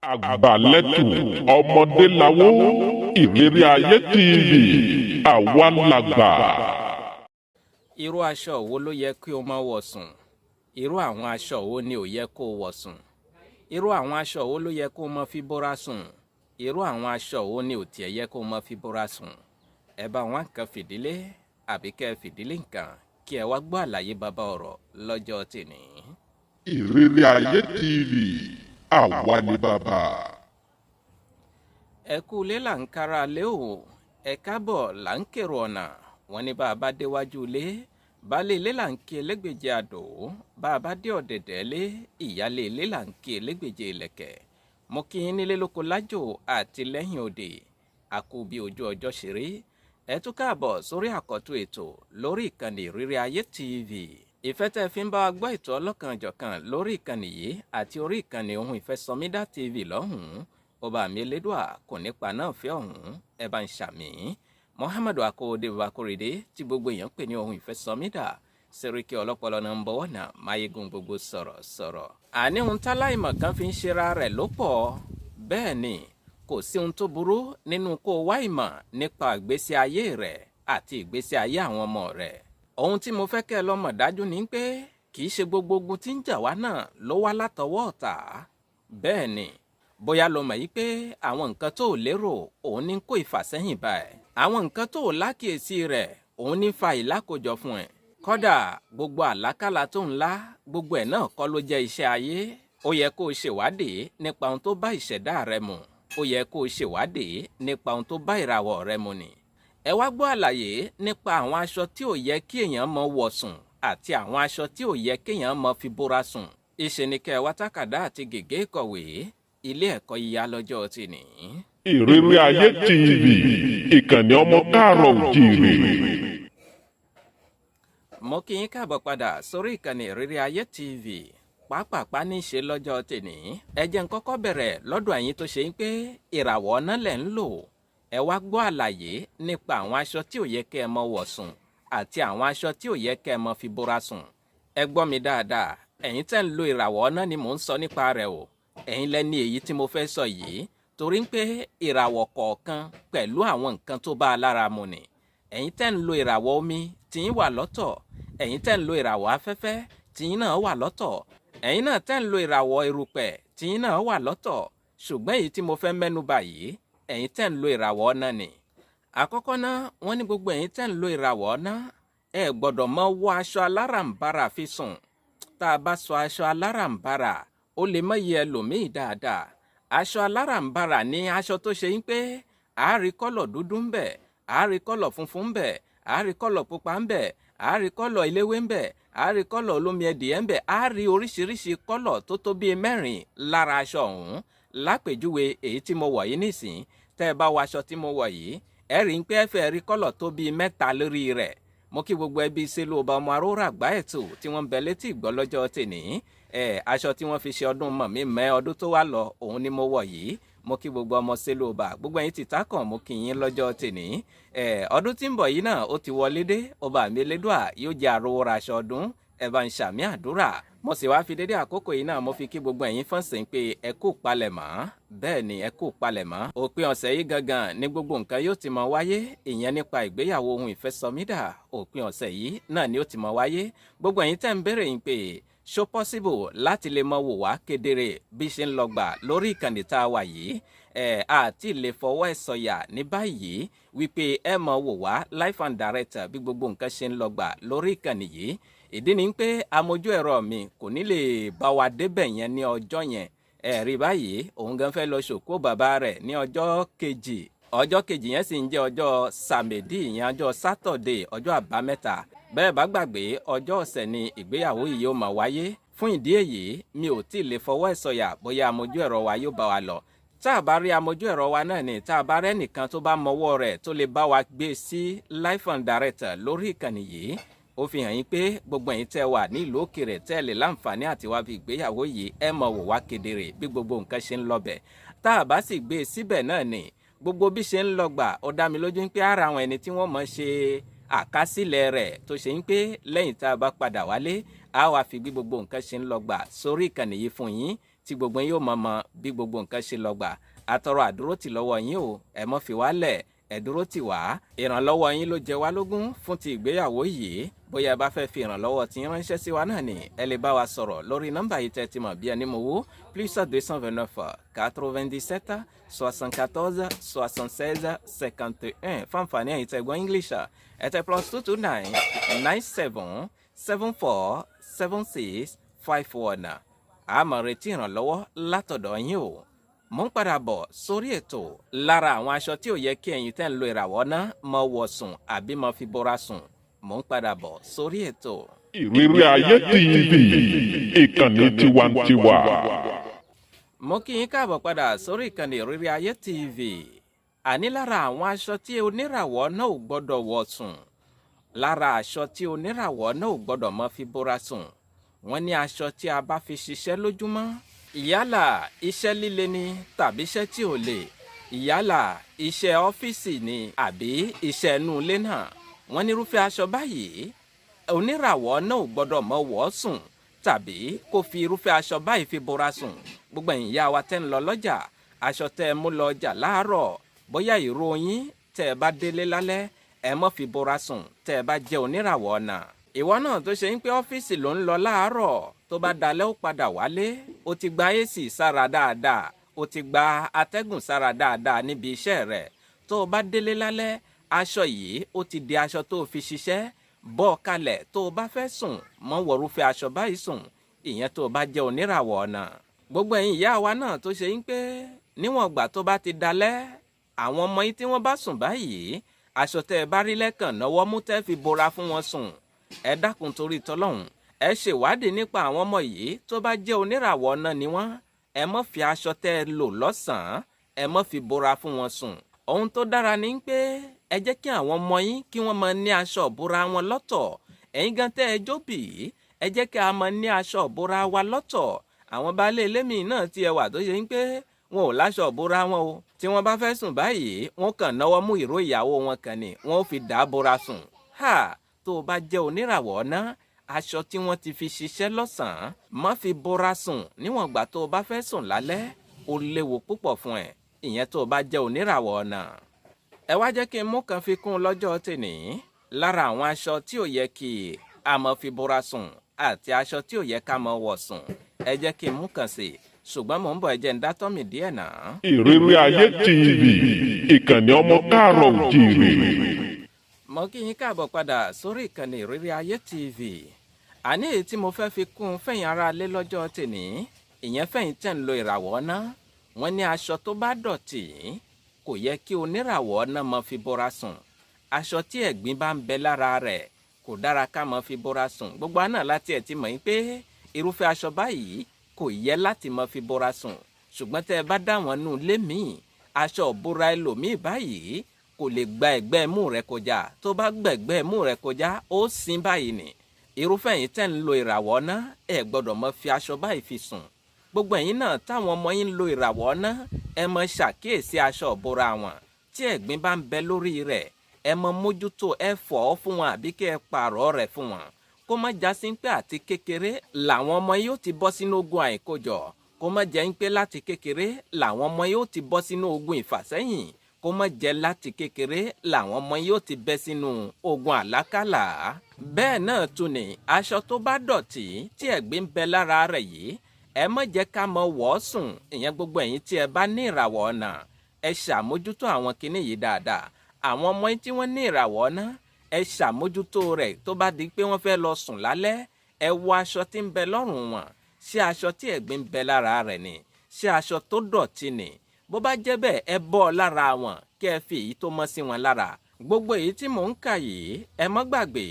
Àgbàlẹ́tù ọmọdé lawó. Ìrírí Ayé TV, àwa làgbà. Irú aṣọ wo ló yẹ kí o máa wọ̀ sùn? Irú àwọn aṣọ wo ni ò yẹ kó o wọ̀ sùn? Irú àwọn aṣọ wo ló yẹ kó o máa fi bóra sùn? Irú àwọn aṣọ wo ni ò tiẹ̀ yẹ kó o máa fi bóra sùn? Ẹ bá wọn kan fìdílé àbí kẹ́ ẹ fìdílé nǹkan kí ẹ wá gbọ́ àlàyé bàbá ọ̀rọ̀ lọ́jọ́ tèní. Ìrírí Ayé TV, àwa ni bàbá. Ẹ kú ilé là ń kára lé o, ẹ káàbọ̀ là ń kérò ọ̀nà. Wọn ní bá a bá déwájú ilé, baálé ilé là ń kí elégbèje àdó. Bá a bá dé ọ̀dẹ̀dẹ̀ ilé, ìyálé ilé là ń kí elégbèje ìlẹ̀kẹ̀. Mo kí yín nílé lóko lájò àti lẹ́yìn òde. Àkú bí ojú ọjọ́ ṣe rí. Ẹ tún káàbọ̀ sórí àkọ́tún ètò lórí ìkànnì Ìrírí Ayé TV. Ìfẹ́ tẹ́ fi ń bá wa gbọ́ ètò ọlọ́kanòjọ̀kan lórí ìkànnì yìí àti orí ìkànnì Ohun Ìfẹ́sọmídà TV lọ́hùn-ún, ọba mi Elédùà kò nípa náà fẹ́ ọ̀hún. Ẹ bá ń ṣàmì. Muhammadu Akóde Bakorede tí gbogbo èèyàn pè ní Ohun Ìfẹ́sọmídà, Sẹ́ríkì ọlọ́pọlọ náà ń bọ̀wọ̀ náà máyégún gbogbo sọ̀rọ̀ sọ̀rọ̀. Àní ohun táláìmọ̀ kan fi ń ṣera rẹ̀ ló pọ̀. Bẹ́ẹ̀ ni, kò sí ohun tó burú nínú kó o wá ìmọ̀ nípa ìgbésí ayé rẹ̀ àti ìgbésí ayé àwọn ọmọ rẹ̀. Ohun tí mo fẹ́ kẹ́ ẹ lọ mọ̀ dájú ni pé kì í ṣe gbogbo ogun tí ń jà wá náà ló wá látọwọ́ ọ̀tá. Bẹ́ẹ̀ ni, bóyá lo mọ̀ yí pé àwọn nǹkan tó o lérò òun ní kó ìfàsẹ́yìn bá ẹ̀. Àwọn nǹkan tó o lákìyèsí rẹ̀ òun ní fa ìlákòjọ fún ẹ̀. Kódà gbogbo àlákàlà tó ń lá, gbogbo ẹ̀ náà kọ́ ló jẹ́ iṣẹ́ ayé. Ó yẹ kó o ṣèwádìí nípa ohun tó bá ìṣẹ̀dá rẹ mu. Ó yẹ kó o ṣèwádìí nípa ohun tó bá ìràwọ̀ rẹ mu ni. Ẹ wá gbọ́ àlàyé nípa àwọn aṣọ tí ò yẹ kí èèyàn mọ wọ̀ sùn àti àwọn aṣọ tí ò yẹ kéèyàn mọ fi bóra sùn. Ìṣe ni kẹ́ ẹ wá tákàdá àti gègé ìkọ̀wé. Ilé ẹ̀kọ́ yíyá lọ́jọ́ tìní. Ìrírí Ayé TV, ìkànnì ọmọ káàárọ̀ òjìrè. Mo kí yín káàbọ̀ padà sórí ìkànnì Ìrírí Ayé TV. Pápápá ní í ṣe lọ́jọ́ tèní. Ẹ jẹ́ n kọ́kọ́ bẹ̀rẹ̀ lọ́dọ̀ ẹ̀yin tó ṣe ń pé ìràwọ̀ ọ̀nà lẹ̀ ń lò. Ẹ wá gbọ́ àlàyé nípa àwọn aṣọ tí ò yẹ kẹ́ ẹ mọ wọ̀ sùn àti àwọn aṣọ tí ò yẹ kẹ́ ẹ mọ fi bóra sùn. Ẹ gbọ́ mi dáadáa, ẹ̀yin tẹ́ ń lo ìràwọ̀ ọ̀nà ni mò ń sọ nípa rẹ̀ o. Ẹ̀yin lẹ́ni èyí tí mo fẹ́ sọ yìí, torí pé ìràwọ̀ kọ̀ọ̀kan pẹ̀lú àwọn nǹkan tó bá a lára mu ni. Ẹ̀yin tẹ́ ń lo ìràwọ̀ omi, tìyín wà lọ́tọ̀. Ẹ̀yin tẹ́ ń lo ìràwọ̀ afẹ́fẹ́, tìyín náà wà lọ́tọ̀. Ẹ̀yin náà tẹ́ ń lo ìràwọ̀ erùpẹ̀, tìyín náà wà lọ́tọ̀. Ṣùgbọ́n èyí tí mo fẹ́ mẹ́nu bà yìí, ẹ̀yin tẹ́ ń lo ìràwọ̀ ọ̀nà ni. Àkọ́kọ́ náà, wọ́n ní gbogbo ẹ̀yin tẹ́ ń lo ìràwọ̀ ọ̀nà, ẹ gbọ́dọ̀ mọ wọ aṣọ aláràǹbarà fi sùn. Tá a bá sọ aṣọ aláràǹbarà, ó lè mọ iye ẹlòmíì dáadáa. Aṣọ aláràǹbarà ní aṣọ tó ṣe ń pé àárí kọ́lọ̀ dúdú ń bẹ, àárí kọ́lọ̀ funfun ń bẹ, àárí kọ́lọ̀ pupa ń bẹ, àárí kọ́lọ̀ eléwé ń bẹ, àárí kọ́lọ̀ olómi ẹdìyẹ ń bẹ, àárí oríṣiríṣi kọ́lọ̀ tó tó bíi 4 lára aṣọ ọ̀hún. Lápèjúwe, èyí tí mo wọ̀ yìí nísìn, tẹ́ ẹ bá wọ aṣọ tí mo wọ̀ yìí, ẹ rí i pé ẹ fẹ́ rí kọ́lọ̀ tó bíi 3 lórí rẹ̀. Mo kí gbogbo ẹbí Sẹ́lú Ọba ọmọ Aróra àgbá ètò tí wọ́n ń bẹ létí ìgbọ́ lọ́jọ́ tèní. Ẹ aṣọ tí wọ́n fi ṣe ọdún mọ̀ mí mẹ́ ọdún tó wá lọ, òun ni mo wọ̀ yìí. Mo kí gbogbo ọmọ Sẹ́lú Ọba, gbogbo ẹ̀yin tí tákàn, mo kí yín lọ́jọ́ tèní. Ẹ ọdún tí ń bọ̀ yìí náà ó ti wọlé dé. Ọba mi Elédùà yóò jẹ́ àrówó raṣọ ọdún. Ẹ bá ń ṣàmì àdúrà. Mo sì wáá fi dédé àkókò yìí náà, mo fi kí gbogbo ẹ̀yin fọ́nsìn pé ẹ kú palẹ̀mọ́. Bẹ́ẹ̀ ni, ẹ kú palẹ̀mọ́. Òpin ọ̀sẹ̀ yìí gangan ní gbogbo nǹkan yóò ti mọ wáyé, ìyẹn nípa ìgbéyàwó Ohun Ìfẹ́sọmídà. Òpin ọ̀sẹ̀ yìí náà ni ó ti mọ wáyé. Gbogbo ẹ̀yin tẹ́ ń béèrè yín pé ṣó possible láti lè mọ wò wá kedere bí ṣe ń lọ gbà lórí ìkànnì tá a wà yìí, ẹ àti lè fọwọ́ ẹ̀ sọ̀yà ní báyìí wípé ẹ mọ wò wá live and direct bí gbogbo nǹkan ṣe ń lọ gbà lórí ìkànnì yìí. Ìdí ni pé amójú ẹ̀rọ mi kò ní lè bá wa débẹ̀ yẹn ní ọjọ́ yẹn. Ẹ rí báyìí, òun gan fẹ́ lọ ṣòkó bàbá rẹ̀ ní ọjọ́ kejì. Ọjọ́ kejì yẹn sì ń jẹ́ ọjọ́ samedi, ìyẹn ọjọ́ Saturday, ọjọ́ àbámẹ́ta. Bẹ́ẹ̀ bá gbàgbé, ọjọ́ ọ̀sẹ̀ ni ìgbéyàwó yìí yóò máa wáyé. Fún ìdí èyí, mi ò tí ì lè fọwọ́ ẹ̀ sọ̀yà bóyá amójú ẹ̀rọ wa yóò bá wa lọ. Tá a bá rí amójú ẹ̀rọ wa náà ni, tá a bá rẹ́ nìkan tó bá mọwọ́ rẹ̀ tó lè bá wa gbé sí live and direct lórí ìkànnì yìí, ó fi hàn yín pé gbogbo ẹ̀yin tẹ́ wà ní ìlú òkèrè tẹ́ lè láǹfààní àti wá fi ìgbéyàwó yìí, ẹ mọ̀ wò wá kedere bí gbogbo nǹkan ṣe ń lọ bẹ̀. Tá a bá sì gbé e síbẹ̀ náà ni, gbogbo bí ṣe ń lọ gbà, ó dá mi lójú pé ara àwọn ẹni tí wọ́n mọ̀ ṣe àkásílẹ̀ rẹ̀ tó ṣe ń pé lẹ́yìn tá a bá padà wálé, a wá fi bí gbogbo nǹkan ṣe ń lọ gbà sórí ìkànnì yìí fún yín. Tí Tí gbogbo yín yóò mọ̀ mọ̀ bí gbogbo nǹkan ṣe lọ gbà. Àtọrọ àdúró tì lọ́wọ́ yín o, ẹ mọ́ fi wá lẹ̀, ẹ dúró tì wá. Ìrànlọ́wọ́ yín ló jẹ wá lógún fún ti ìgbéyàwó yìí. Bóyá ẹ bá fẹ́ fi ìrànlọ́wọ́ tí yín ránṣẹ́ sí wa náà ni, ẹ lè bá wa sọ̀rọ̀ lórí nọ́mbà yìí tẹ́ ti mọ̀ bí ẹni mowó: +229 97 74 76 51. Fáǹfààní ẹ̀yin tẹ́ gbọ́ English, ẹ tẹ +229 97 74 76 51. A máa retí ìrànlọ́wọ́ látọ̀dọ̀ yín o. Mo ń padà bọ̀ sórí ètò. Lára àwọn aṣọ tí ò yẹ kí ẹ̀yin tẹ́ ń lo ìràwọ̀ náà mọ wọ̀ sùn àbí mọ fi bora sùn. Mo ń padà bọ̀ sórí ètò. Ìrírí Ayé TV, ìkànnì tiwantiwa. Mo kí yín káàbọ̀ padà sórí ìkànnì Ìrírí Ayé TV. Àní lára àwọn aṣọ tí oníràwọ̀ náà ò gbọ́dọ̀ wọ̀ sùn, lára aṣọ tí oníràwọ̀ náà ò gbọ́dọ̀ mọ́ fi bora sùn, wọ́n ní aṣọ tí a bá fi ṣiṣẹ́ lójúmọ́, ìyálà iṣẹ́ líle ni tàbí iṣẹ́ tí ò le, ìyálà iṣẹ́ ọ́fíìsì ni àbí iṣẹ́ inú ilé náà, wọ́n ní irúfẹ́ aṣọ báyìí oníràwọ̀ náà ò gbọ́dọ̀ mọ́ wọ̀ sùn tàbí kó fi irúfẹ́ aṣọ báyìí fi bora sùn. Gbogbo ẹ̀yin ìyá wa tẹ́ ń lọ lọ́jà, aṣọ tẹ́ ẹ mú lọ ọjà láàárọ̀, bóyá ìró yín, tẹ́ ẹ bá délé lálẹ́, ẹ mọ́ fi bora sùn tẹ́ ẹ bá jẹ́ oníràwọ̀ ọ̀nà. Ìwọ náà tó ṣe ń pé ọ́fíìsì ló ń lọ láàárọ̀, tó bá dalẹ́ ó padà wálé, ó ti gba AC sára dáadáa, ó ti gba atẹ́gùn sára dáadáa níbi iṣẹ́ rẹ̀, tó o bá délé lálẹ́, aṣọ yìí ó ti di aṣọ tó o fi ṣiṣẹ́ bọ́ kalẹ̀. Tó o bá fẹ́ sùn, mọ́ wọ̀rúfẹ́ aṣọ báyìí sùn, ìyẹn tó o bá jẹ́ oníràwọ̀ ọ̀nà. Gbogbo ẹ̀yin ìyá wa náà tó ṣe ń pé níwọ̀n ìgbà tó bá ti dalẹ́, àwọn ọmọ yín tí wọ́n bá sùn báyìí, aṣọ tẹ́ ẹ bá rí lẹ́kàn náwó mú tẹ́ fi bora fún wọn sùn, ẹ dákun torí tọlọ́hun, ẹ ṣèwádìí nípa àwọn ọmọ yìí. Tó bá jẹ́ oníràwọ̀ náà ni wọ́n, ẹ má fi aṣọ tẹ́ ẹ lò lọ́sàn-án, ẹ má fi bora fún wọn sùn. Ohun tó dára ni pé ẹ jẹ́ kí àwọn ọmọ yín kí wọ́n máa ní aṣọ ìbora wọn lọ́tọ̀. Ẹ̀yin gan tẹ́ ẹ jóbì, ẹ jẹ́ kí a máa ní aṣọ ìbora wa lọ́tọ̀. Àwọn baálé ilé míì náà ti ẹ wà tó ṣe ń pé wọn ò láṣọ ìbora wọn o. Tí wọ́n bá fẹ́ sùn báyìí, wọ́n kàn náwó mú ìró ìyàwó wọn kan ni wọ́n ó fi dà á bora sùn. Ha, tó o bá jẹ́ oníràwọ̀ ná, aṣọ tí wọ́n ti fi ṣiṣẹ́ lọ́sàn-án, má fi bora sùn níwọ̀n ìgbà tó o bá fẹ́ sùn lálẹ́. Ó léwu púpọ̀ fún ẹ, ìyẹn tó o bá jẹ́ oníràwọ̀ ọ̀nà. Ẹ wá jẹ́ kí n mú kan fi kún lọ́jọ́ tèní. Lára àwọn aṣọ tí ò yẹ kí a máa fi bora sùn àti aṣọ tí ò yẹ ká máa wọ̀ sùn, ẹ jẹ́ kí n mú kan sí, ṣùgbọ́n mò ń bọ̀, ẹ jẹ́ n dátọ́ mi díẹ̀ náà. Ìrírí Ayé TV, ìkànnì ọmọ káàárọ̀ oòjíire. Mo kí yín káàbọ̀ padà sórí ìkànnì Ìrírí Ayé TV. Àní èyí tí mo fẹ́ fi kún fẹ̀yìn ara lé lọ́jọ́ tèní, ìyẹn fẹ̀yìn tẹ̀ ń lo ìràwọ̀ ná, wọ́n ní aṣọ tó bá dọ̀tí kò yẹ kí oníràwọ̀ náà máa fi bora sùn. Aṣọ tí ẹ̀gbin bá ń bẹ lára rẹ̀ kò dára ká máa fi bora sùn. Gbogbo àná láti ẹ̀ ti mọ̀ yín pé irúfẹ́ aṣọ báyìí kò yẹ láti máa fi bora sùn. Ṣùgbọ́n tẹ́ ẹ bá dá wọn nù lé míì, aṣọ ìbora ẹlòmíì báyìí kò lè gba ẹ̀gbẹ́ imú rẹ̀ kọjá. Tó bá gbẹ̀gbẹ́ imú rẹ̀ kọjá, ó sin báyìí ni. Irúfẹ́ yìí tẹ́ ń lo ìràwọ̀ ná, ẹ gbọ́dọ̀ máa fi aṣọ báyìí fi sùn. Gbogbo ẹ̀yin náà táwọn ọmọ yín ń lo ìràwọ̀ ná, ẹ máa ṣàkíyèsí aṣọ ìbora wọn. Tí ẹ̀gbin bá ń bẹ lórí rẹ̀, ẹ máa mójútó, ẹ fọ̀ ọ́ fún wọn àbí kí ẹ pààrọ̀ rẹ̀ fún wọn, kó má já sí pé àti kékeré làwọn ọmọ yóò ti bọ́ sínú ogun àìkójọ, kó má jẹ́ pé láti kékeré làwọn ọmọ yóò ti bọ́ sínú ogun ìfàsẹ́yìn, kó má jẹ́ láti kékeré làwọn ọmọ yóò ti bẹ́ sínú ogun àlákàlà. Bẹ́ẹ̀ náà tún ni aṣọ tó bá dọ̀tí tí ẹ̀gbin ń bẹ lára rẹ̀ yìí, ẹ má jẹ́ ká mọ wọ̀ ọ́ sùn. Ìyẹn gbogbo ẹ̀yin tí ẹ bá ní ìràwọ̀ ọ̀nà, ẹ ṣàmójútó àwọn kinní yìí dáadáa. Àwọn ọmọ yín tí wọ́n ní ìràwọ̀ ọ̀nà, ẹ ṣàmójútó rẹ̀. Tó bá di pé wọ́n fẹ́ lọ sùn lálẹ́, ẹ wo aṣọ tí ń bẹ lọ́rùn wọn. Ṣé aṣọ tí ẹ̀gbin ń bẹ lára rẹ̀ ni? Ṣé aṣọ tó dọ̀tí ni? Bó bá jẹ́ bẹ́ẹ̀, ẹ bọ́ ọ lára wọn, kí ẹ fi èyí tó mọ́ sí wọn lára. Gbogbo èyí tí mò ń kà yìí, ẹ má gbàgbé,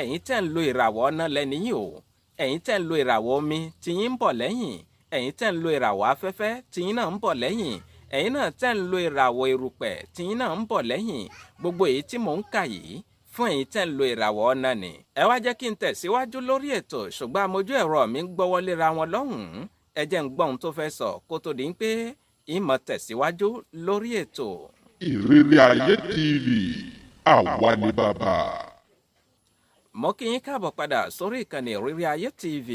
ẹ̀yin tẹ́ ń lo ìràwọ̀ ọ̀nà lẹ́ni yìí o. Ẹ̀yin tẹ́ ń lo ìràwọ̀ omi, tiyín ń bọ̀ lẹ́yìn. Ẹ̀yin tẹ́ ń lo ìràwọ̀ afẹ́fẹ́, tiyín náà ń bọ̀ lẹ́yìn. Ẹ̀yin náà tẹ́ ń lo ìràwọ̀ erùpẹ̀, tiyín náà ń bọ̀ lẹ́yìn. Gbogbo èyí tí mò ń kà yìí, fún ẹ̀yin tẹ́ ń lo ìràwọ̀ ọ̀nà ni. Ẹ wá jẹ́ kí n tẹ̀síwájú lórí ètò, ṣùgbọ́n amójú ẹ̀rọ mi ń gbọ́wọ́ léra wọn lọ́hùn-ún. Ẹ jẹ́ ń gbọ́ ohun tó fẹ́ sọ kó tó di pé ìmọ̀ tẹ̀síwájú lórí ètò. Ìrírí Ayé TV, àwa ni bàbá. Mo kí yín káàbọ̀ padà sórí ìkànnì Ìrírí Ayé TV.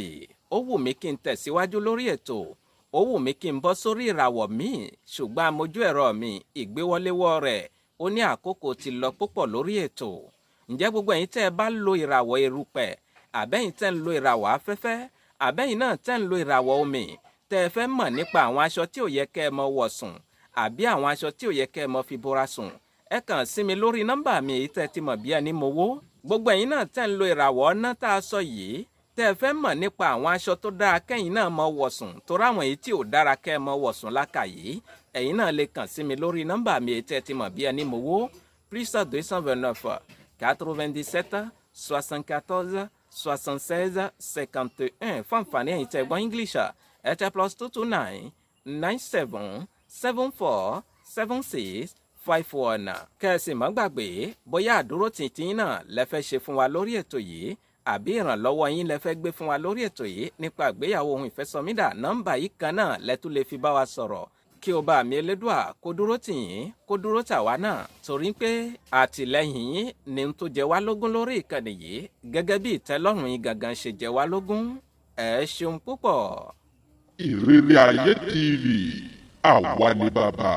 Ó wù mí kí n tẹ̀síwájú lórí ètò. Ó wù mí kí n bọ́ sórí ìràwọ̀ míì, ṣùgbọ́n amójú ẹ̀rọ mi ìgbéwọléwọ́ rẹ̀ ó ní àkókò ti lọ púpọ̀ lórí ètò. Ǹjẹ́ gbogbo ẹ̀yin tẹ́ ẹ bá lo ìràwọ̀ erùpẹ̀, àbẹ́yìn tẹ́ ń lo ìràwọ̀ afẹ́fẹ́, àbẹ́yìn náà tẹ́ ń lo ìràwọ̀ omi, tẹ́ ẹ fẹ́ mọ̀ nípa àwọn aṣọ tí ò yẹ kẹ́ ẹ mọ wọ̀ sùn àbí àwọn aṣọ tí ò yẹ kẹ́ ẹ mọ fi bora sùn, ẹ kàn sí mi lórí nọ́mbà mi èyí tẹ́ ti mọ̀ bí ẹni mowó. Gbogbo ẹ̀yin náà tẹ́ ń lo ìràwọ̀ ọ̀nà tá a sọ yìí, tẹ́ ẹ fẹ́ mọ̀ nípa àwọn aṣọ tó dára kẹ́yìn náà mọ wọ̀ sùn, torí àwọn èyí tí ò dára kẹ́ ẹ mọ wọ̀ sùn lákà yìí, ẹ̀yin náà lè kàn sí mi lórí nọ́mbà mi èyí tẹ́ ti mọ̀ bí ẹni mowó, +229 97 74 76 51. Fún àǹfààní ẹ̀yin tẹ́ gbọ́ English, ẹ tẹ +229 97 74 76 51. Kẹ́sì mọ́ gbàgbé, bóyá àdúró tìǹtìǹ náà lẹ fẹ́ ṣe fún wa lórí ètò yìí àbí ìrànlọ́wọ́ yín lẹ fẹ́ gbé fún wa lórí ètò yìí nípa ìgbéyàwó ohun ìfẹ́sọmídà, nọ́mbà yìí kan náà lẹ tún lè fi bá wa sọ̀rọ̀. Kí o bá mi Elédùà kó dúró tì yín, kó dúró tà wá náà, torí pé àtìlẹ́yìn yín ni tó jẹ wá lógún lórí ìkànnì yìí, gẹ́gẹ́ bí ìtẹ́lọ́rùn yín gangan ṣe jẹ wá lógún. Ẹ ṣeun púpọ̀. Ìrírí Ayé TV, àwa ni bàbá.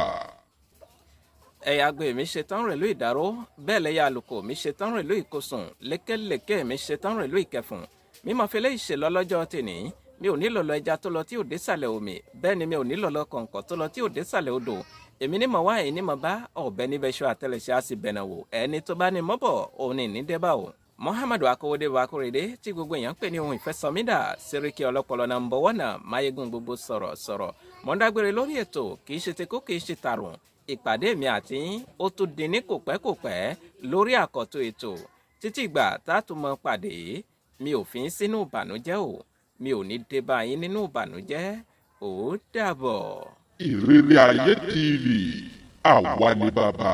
Ẹ̀yà agbe mi ṣetán rẹ̀lú ìdáró, bẹ́ẹ̀ lẹ́yà àlùkò mi ṣetán rẹ̀lú ìkosùn, lékelèké mi ṣetán rẹ̀lú ìkẹfùn. Mímọ́ fi léyìí ṣe lọ́lọ́jọ́ tèní. Mi ò nílò lọ ẹja tó lọ tí ò dé sàlẹ̀ omi, bẹ́ẹ̀ ni mi ò nílò lọ kọ̀ǹkọ̀ tó lọ tí ò dé sàlẹ̀ odò. Èmi ní mọ̀ wá, ẹ̀yin ní mọ̀ bá, ọ̀bẹ níbẹ̀ ṣọ àtẹlẹsẹ̀ á sì bẹ̀nà wò. Ẹni tó bá ní mọ́bọ̀ òun ní débà o. Muhammadu Akowode Akorede tí gbogbo èèyàn ń pè ní ohun ìfẹ́sọmídà, Sẹ́ríkì ọlọ́pọlọ náà ń bọ̀ wọ́nà máyégún gbogbo sọ̀rọ̀ sọ̀rọ̀. Mọ̀ńdágbére lórí ètò, kì í ṣe ti kó, kì í ṣe tàrùn. Ìpàdé mi àti yín ó tún di ní kòpẹ́kòpẹ́ lórí àkọ́tún ètò. Títí ìgbà tá a tún mọ pàdé, mi ò fi ń sínú ìbànújẹ́ o, mi ò ní dé bá yín nínú ìbànújẹ́. Ó dàbọ̀. Ìrírí Ayé TV, àwa ni bàbá.